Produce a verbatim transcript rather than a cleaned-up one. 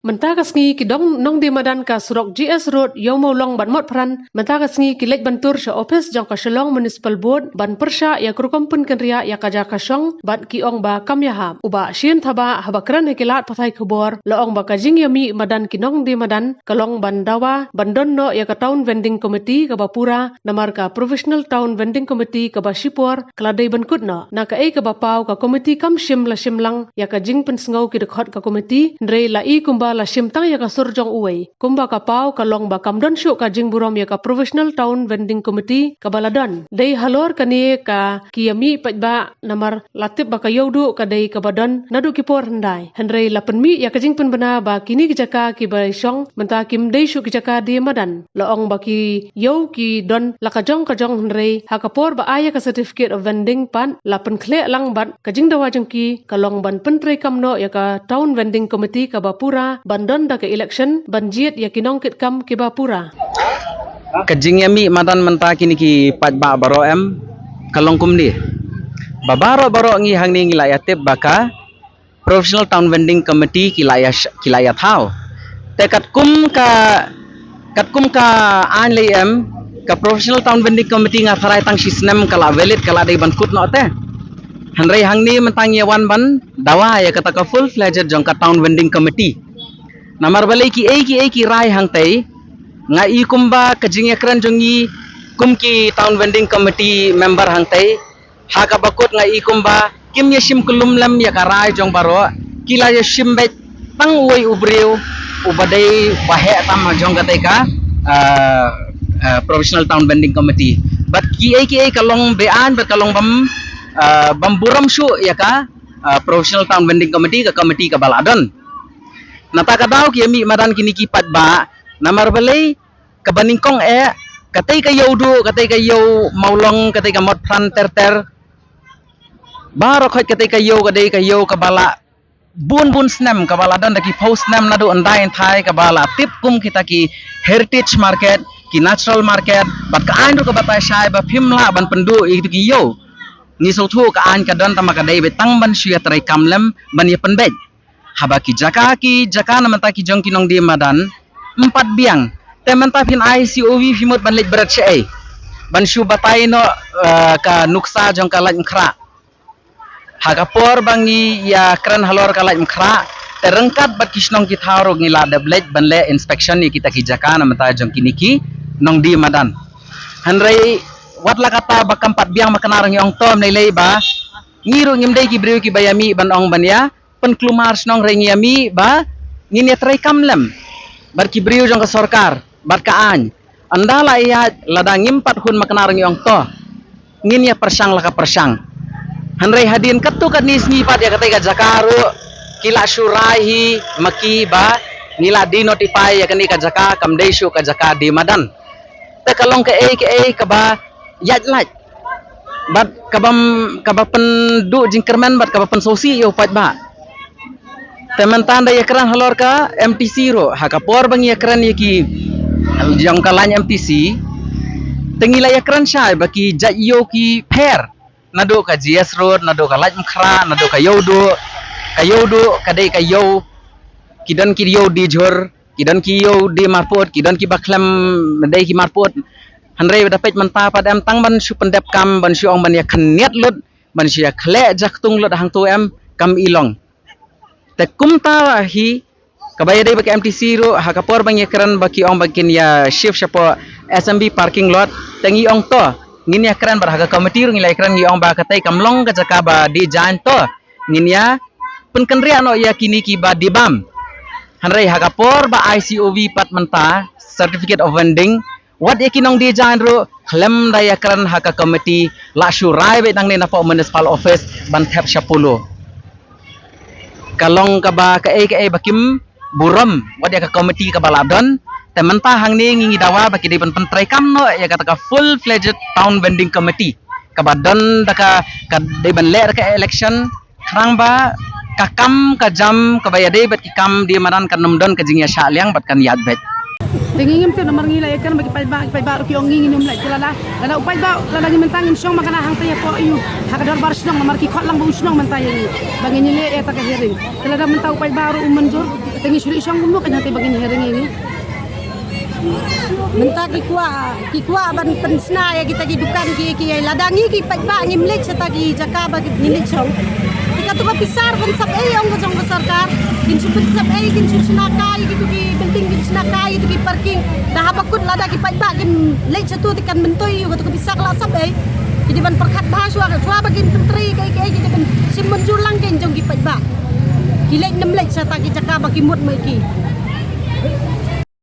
Mynta ka sngi ki dong nongdie madan ka surok G S Road, Ïew Mawlong bad Motphran, mynta ka sngi ki leit ban tur sha ophis jong ka Shillong Municipal Board ban pyrshah ïa ka rukom pynkynriah ïa ka jaka shong bad ki ong ba kam ïahap. U Bah Shane Thabah haba kren ha ki lad pathai khubor la ong ba ka jingïamih madan ki nongdie madan ka long ban dawa ban don noh ïa ka Town Vending Committee kaba pura, namar ka Provisional Town Vending Committee kaba shipor ka la dei ban kut noh. Na kaei kaba paw, ka komiti kam shim la shim lang ïa ka jingpynsngew ki dkhot ka komiti, hynrei la i kumba la shim tang ïa ka sur jong uwei. Kumba ka paw ka long ba kam don shuh ka jingburom ïa ka Provisional Town Vending Committee kaba la don. Dei halor kane ka ki ïamih paidbah namar la tip ba ka Ïewduh ka dei kaba don naduh ki por hyndai. Hynrei la pynmih ïa ka jingpynbna ba kine ki jaka kiba shong mynta kim dei shuh ki jaka die madan. La ong ba ki ïew ki don la ka jong ka jong, hynrei ha ka por ba ai ïa ka certificate of vending pat la pynkhleh lang bad ka jingdawa jong ki ka long ban pyntreikam noh ïa ka Town Vending Committee kaba pura ban don da ka election ban jied ïa ki nongkitkam kiba pura. Ka jingïamih madan mynta kine ki paidbah baroh em ka long kumne. Ba baroh baroh ngi hangne ngi la ïatip ba ka Provisional Town Vending Committee ki la ïa sh-, ki la ïa thaw. Te katkum ka, katkum ka aiñ lei em, ka Provisional Town Vending Committee nga tharai tang shi snem ka la valid, ka la dei ban kut noh te. Hynrei hangne mynta ngi ïa wan ban dawa ïa kata ka full fledged jong ka Town Vending Committee. Namar balei kiei kiei ki rai hangtei, nga i kumba ka jingïakren jong ngi kum ki Town Vending Committee member hangtei, ha kaba kut nga i kumba kim ïa shim kyllum lem ïa ka rai jong baroh, ki la ïa shim beit tang uwei u briew uba dei ba heh tam jong katei ka, ah, ah, Provisional Town Vending Committee. Bad kiei kiei ka long be-aiñ bad ka long bym, ah, bym burom shuh ïa ka, ah, Provisional Town Vending Committee, ka committee kaba la don. Nata ka daw ki ïamih madan kine ki paidbah, namar balei, kaba nyngkong eh, katei ka Ïewduh, katei ka Ïew Mawlong, katei ka Motphran ter ter, baroh khoit katei ka ïew ka dei ka ïew kaba la bun bun snem, kaba la don da ki phew snem naduh ynda ynthai, kaba la tip kum kita ki heritage market, ki natural market, bad ka aiñ ruh ka batai shai ba phim lah ban pynduh ïa kitu ki ïew. Ngi sngewthuh ka aiñ ka don, tangba ka dei beit tang ban shu ïatreikam lem ban ïa pynbeit. Haba ki jaka, ki jaka na mynta ki jong ki nongdie madan, ym pat biang. Te mynta phin ai C O V phi mut ban leit bret shaei? Ban shu batai noh, eh, ka nuksa jong ka Laitumkhrah. Ha ka por ba ngi ïakren halor ka Laitumkhrah, te ryngkat bad ki shnong ki thaw ruh ngi la dep leit ban leh inspection ïa kita ki jaka na mynta jong kine ki nongdie madan. Hynrei wat la katta ba kam pat biang, ma kane ruh ngi ong to, ym lei lei ba ngi ruh ngim dei ki briew kiba ïamih ban ong ban ïa pynkulmar shnong, hynrei ngi ïamih ba ngin ïatreikam lem bad ki briew jong ka sorkar bad ka aiñ. Ynda la ïaid, lada ngim pat hun, ma kane ruh ngi ong to, ngin ïa pyrshang la ka pyrshang. Hynrei hadien katto katne sngi pat ïa katei ka jaka ruh ki la shu rai hi ma ki ba ngi la de-notify ïa kane ka jaka, kam dei shuh ka jaka die madan. Te ka long kaei kaei kaba ïaid lait bad kaba, kaba pynduh jingkyrmen bad kaba pynsngewsih ïa u paidbah. Te mynta ynda ïakren halor ka M T C ruh, ha ka por ba ngi ïakren ïa ki jong ka lain M T C, te ngi la ïakren shai ba ki jait ïew ki pher, naduh ka G S Road, naduh ka Laitumkhrah, naduh ka Ïewduh. Ka Ïewduh ka dei ka ïew, ki don ki ïew die jhur, ki don ki ïew die marput, ki don kiba khlem dei ki marput. Hynrei da peit mynta pat em, tang ban shu pyndep kam, ban shu ong ban ïa khynñiat lut, ban shu ïa khleh jaktung lut hangto em, kam i long. Te kumta hi, kaba ïadei bad ka M T C ruh, ha ka por ba ngi ïakren ba ki ong ba kin ïa shift shapoh S M B parking lot, te ngi ong to, ngin ïakren bad ha ka committee ruh ngi la ïakren, ngi ong ba katei kam long ka jaka ba die jaiñ, to ngin ïa pynkynriah noh ïa kine kiba die bam. Hynrei ha ka por ba ai C O V pat mynta, certificate of vending, wat ïa ki nongdie jaiñ ruh khlem da ïakren ha ka committee, la shu rai beit nangne napoh municipal office ban thep sha Polo. Ka long kaba kaei kaei ba kim burom wat ïa ka committee kaba la don. Te mynta hangne ngi ngi dawa ba ki dei ban pyntreikam noh ïa kata ka full fledged town vending committee kaba don da ka, ka dei ban leh da ka election. Khnang ba ka kam ka jam kaba ïadei bad ki kam die madan kan ym don ka jingïashah liang bad kan ïaid beit. Te ngi ngim tip namar ngi la ïakren bad ki paidbah, ki paidbah ruh ki ong ngi ngin ym leit. Te lada, lada u paidbah, lada ngi mynta ngim shong ma kane hangta ïa pdeng u, ha ka dorbar shnong, namar ki khot lang ba u shnong mynta ïa ngi ba ngin ïaleh ïa kata ka hearing. Te lada mynta u paidbah ruh u mynjur, Te ngi shu leit shong kumno, kane te ba ngin hearing ïa ngi. Mynta ki kwah, ki kwah ban pynsna ïa kita ki dukan ki, ki ïa lada ngi ki paidbah ngim leit shata ki jaka ba ngi leit shong. Te kato ka pisa ban sap ei ong ka jong ka sorkar. Kin shu pynsap ei, kin shu shna kai kitu ki building, kin shna kai kitu ki parking. Da haba kut lada ki paidbah kin leit shato te kan myntoi ïa kato ka pisa ka la sap ei. Ki dei ban pyrkhat bha shuwa, shuwa ba kin pyntrei kaei kaei ki dei ban shim mynjur lang kein jong ki paidbah. Ki leit nym leit shata ki jaka ba ki mut ma ki.